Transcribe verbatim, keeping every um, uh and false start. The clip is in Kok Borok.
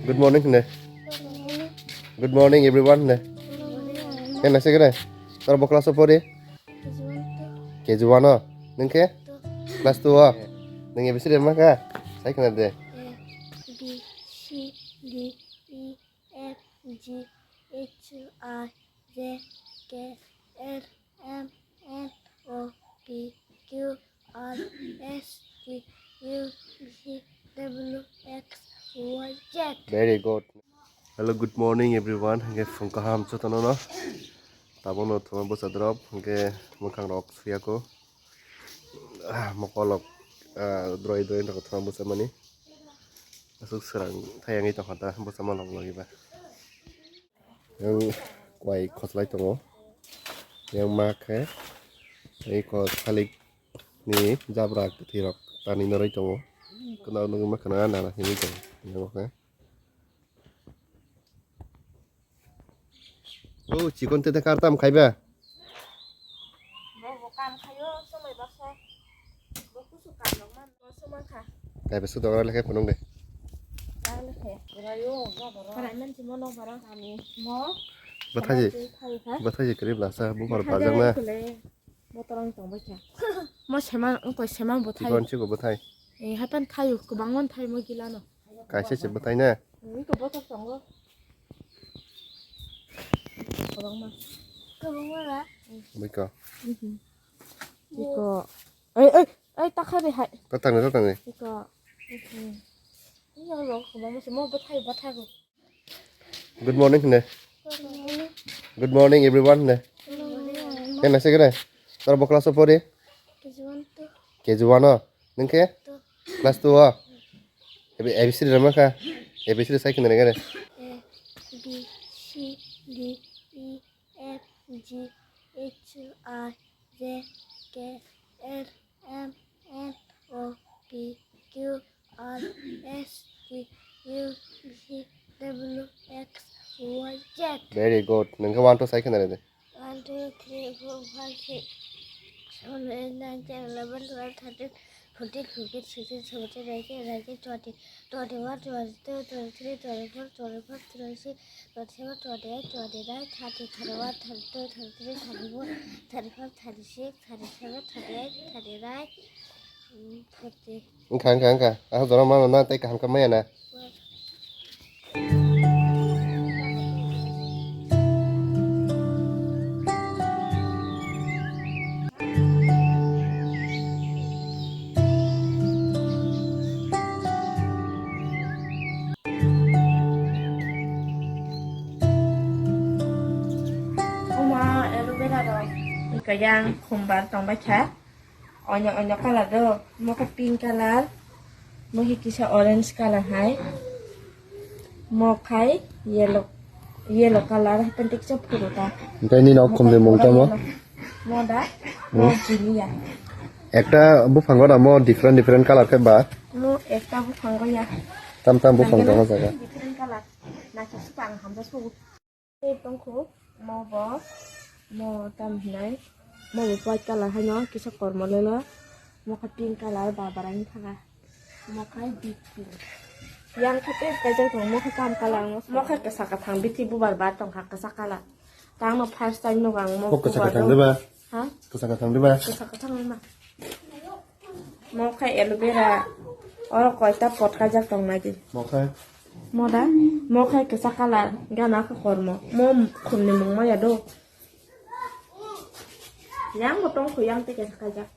Good morning hne. Good morning everyone hne. Kena se kene? Tor bo class o pori? K G one o. Nung khe? Class two o. Nung A B C D ma kha? Sai khna de. A, B, C, D, E, F, G, H, I, J, K, L, M, N, O, P, Q, R, S, T, U, V, W, X, Y, Z. Very good. Hello, good morning everyone. Hingke phung kaham jotono no. Tabuk no thoma bwsa drop, hingke mwkhang rok suyako. Ah, mokolok, ah, droi droi no thoma bwsa mani. Aswk swrang thayangwi tongkha ta bwsa malok logi ba. Yang kwai khoslai tongo. Yang ma khe tei kos thalik ni jabra kwthwi rok tanwi noroi tongo. Kwna nugwi ma khna nana hinwi tongo. Yang khe. O chikon tete kar tam khaiba? Bo bo kam khayo, somoi baksa. Bo kusu kam rok man, bo somoi kha. Kaiba su dogra lekhe phunung de. Dogra lekhe. Rayo, dogra. Parai man si mo nok barang kami. Mo. Bathai. Sama si khai kha. Bathai je kri blasa, bu bar Bathai bajang na. Kule. Bo torang tong bai kha. Mo seman, ungkoi seman bo thai. Chikon chiko bathai. Eh, hapan thayo, kwbang man thai mo gila no. Kaisa se bwthai na? Iko botol tongo. Kwbangma. Kwbangma ra? Bwiko. Mhm. Iko. Oi, oi, oi, takha de hai. Tatang ni, tatang ni. Iko. Mhm. Ini lo, kwbangma se mo bwthai, bwthai ko. Good morning hne. Good morning everyone hne. Good morning. Kena se kene? Tor bo class o pori? K G one to. K G one o. Nung khe? Two. Class two o? A B C D rama kha? A B C D sai khna nang khe? A, B, C, D, E, F, G, H, I, J, K, L, M, N, O, P, Q, R, S, T, U, V, W, X, Y, Z. Very good. Nung khe one two sai khna nang de. One, two, three, four, five, six, seven, eight, nine, ten, eleven, twelve, thirteen, fourteen, fifteen, sixteen, seventeen, eighteen, nineteen, twenty, twenty-one, twenty-two, twenty-three, twenty-four, twenty-five, twenty-six, twenty-seven, twenty-eight, twenty-nine, thirty, thirty-one, thirty-two, thirty-three, thirty-four, thirty-five, thirty-six, thirty-seven, thirty-eight, thirty-nine, mm, forty. Wngkha, wngkha, wngkha. Ahok jora mano na tei kaham khe maya na. Omo aloe vera rok. Kajang khumbar tongbai kha. Onyo onyo colour do, mo khe pink colour, mo khe kisa orange colour hai, mo khai yellow, yellow colour hai pen kisa phuru ta. Hingke nini o khumni mung tamo? Mo da, mo jiniya. Ekta buphango da mo different different colour khe ba? Mo ekta buphango ya. Tam tam buphang tongo jaga. Different colour. Naisik sipang hamjak sugu. Tei tongkhu, mo bo, mo tam hinai, mo bo white colour haino kisa kormo lelo, mo khe pink colour ba barani thaka, mo khe deep pink. Yang khe tei kaijak tongo, mo khe kam colour, mo khe kisa kathang bithi bubar ba tongkha kisa colour. Tangno first time nugo ang mo kisa bubar kathang do. Diba? Ha? Kisa kathang diba? Kisa kathang ma. Mo khe aloe vera, oro koita pot kaijak tong nai di. Mo khe? Mo da? Mo khe kisa colour, gana khe kormo. Mo khumni mung maya do. Yang bo tong khu yang tei kisa kaijak.